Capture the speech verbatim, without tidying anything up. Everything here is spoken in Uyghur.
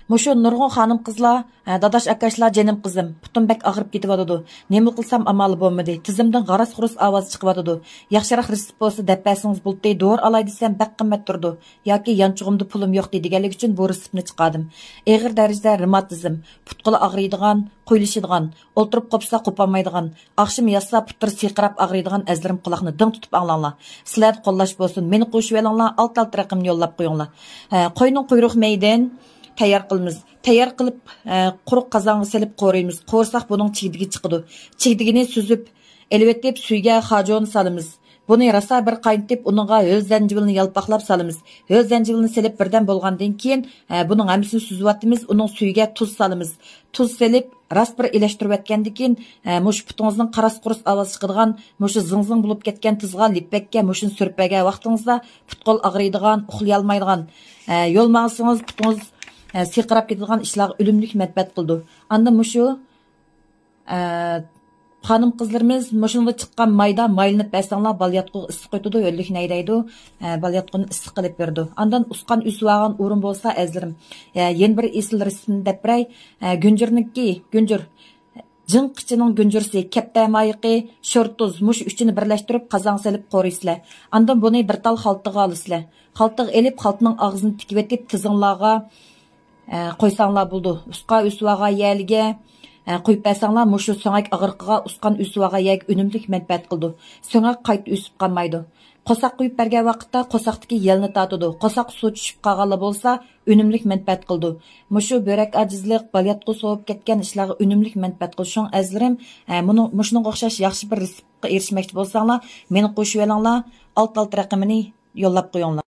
مۇشۇ نۇرغۇن خانىم قىزلار، ھە، داداش ئاكاشلار، جېنىم قىزىم، پۇتۇم بەك ئاغرىپ كېتىۋاتىدۇ. نېمە قىلسام ئامالى بولمىدى. تىزىمدىن غاراس-خۇرۇس ئاۋازى چىقىۋاتىدۇ. ياخشىراق رېتسېپ بولسا دەپ بەرسىڭىز بولدى، دورا ئالاي دېسەم بەك قىممەت تۇرىدۇ. ياكى يانچۇقۇمدا پۇلۇم يوق دېگەنلىكى ئۈچۈن بۇ رېتسېپنى چىقاردىم. ئېغىر دەرىجىدە رېماتىزم، پۇت-قولى ئاغرىيدىغان، قويلىشىدىغان، ئولتۇرۇپ قوپسا قوپالمايدىغان، ئاخشىمى ياتسا پۇتلىرى سىرقىراپ ئاغرىيدىغان ئەزىلىرىم، قۇلاقنى دىڭ تۇتۇپ ئاڭلاڭلار. سىلەردە قوللاش بولسۇن، مېنى قوشۇۋېلىڭلار، ئالتە ئالتە رەقەمنى يوللاپ قويۇڭلار. ھە، قوينىڭ قۇيرۇق مېيىدىن تەييار قىلىمىز. تەييار قىلىپ، ھە، قۇرۇق قازانغا سېلىپ قورۇيمىز. قورۇساق بۇنىڭ چىگدىگى چىقىدۇ. چىگدىگىنى سۈزۈپ، ئېلىۋېتىپ سۈيىگە خاجۇنى سالىمىز. بۇنى راسا بىر قاينىتىپ، ئۇنىڭغا ھۆل زەنجىۋىلنى يالپاقلاپ سالىمىز. ھۆل زەنجىۋىلنى سېلىپ بىردەم بولغاندىن كېيىن، ھە، بۇنىڭ ھەممىسىنى سۈزۈۋاتىمىز، ئۇنىڭ سۈيىگە تۇز سالىمىز. تۇز سېلىپ، راست بىر ئىلەشتۈرۈۋەتكەندىن كېيىن، ھە، مۇشۇ پۇتىڭىزنىڭ قاراس-قۇرۇس ئاۋاز چىقىدىغان، مۇشۇ زىڭ-زىڭ بولۇپ كەتكەن تىزغا لىپەككە مۇشۇنى سۈرۈپ بەرگەن ۋاقتىڭىزدا پۇت-قول ئاغرىيدىغان، ئۇخلىيالمايدىغان، ھە، يول ماڭسىڭىز پۇتىڭىز، ھە، سىرقىراپ كېتىدىغان ئىشلارغا ئۈنۈملۈك مەنپەئەت قىلىدۇ. ئاندىن مۇشۇ ئە، خانىم-قىزلىرىمىز مۇشۇنىڭدا چىققان مايدا مايلىنىپ بەرسەڭلار، بالىياتقۇغا ئىسسىق ئۆتىدۇ، ھۆللۈكنى ھەيدەيدۇ، ئە، بالىياتقۇنى ئىسسىق قىلىپ بېرىدۇ. ئاندىن ئۇسقان ئۈسۈۋالغان ئورۇن بولسا، ئەزىلىرىم، ئە، يەنە بىر ئېسىل رېتسېپنى دەپ بېرەي. ئە، گۈنجۈرنىڭكى، گۈنجۈر، جىڭ قىچىنىڭ گۈنجۈرسى، كەپتە مايىقى، شورتۇز، مۇشۇ ئۈچىنى بىرلەشتۈرۈپ قازانغا سېلىپ قورۇيسىلەر. ئاندىن بۇنى بىر تال خالتىغا ئالىسىلەر. خالتىغا ئېلىپ، خالتىنىڭ ئاغزىنى تىكىۋېتىپ، تىزىڭلارغا ئە، قويساڭلار بولىدۇ. ئۇسقا ئۆسۈۋالغان يەرلىگە، ئە، قويۇپ بەرسەڭلار، مۇشۇ سۆڭەك ئاغرىقىغا ئۇسقان ئۆسۈۋالغان يەرگە ئۈنۈملۈك مەنپەئەت قىلىدۇ. سۆڭەك قايتا ئۆسۈپ قالمايدۇ. قورساق قويۇپ بەرگەن ۋاقىتتا قورساقتىكى يەلنى تارتىدۇ. قورساققا سۇ چۈشۈپ قالغانلا بولسا، ئۈنۈملۈك مەنپەئەت قىلىدۇ. مۇشۇ بۆرەك ئاجىزلىق، بالىياتقۇ سوۋۇپ كەتكەن ئىشلارغا ئۈنۈملۈك مەنپەئەت قىلىدۇ. شۇڭا ئەزىزلىرىم، ئە، مۇنىڭ، مۇشۇنىڭغا ئوخشاش ياخشى بىر رېتسېپقا ئېرىشمەكچى بولساڭلار، مېنى قوشۇۋېلىڭلار، ئالتە ئالتە رەقىمىنى يوللاپ قويۇڭلار.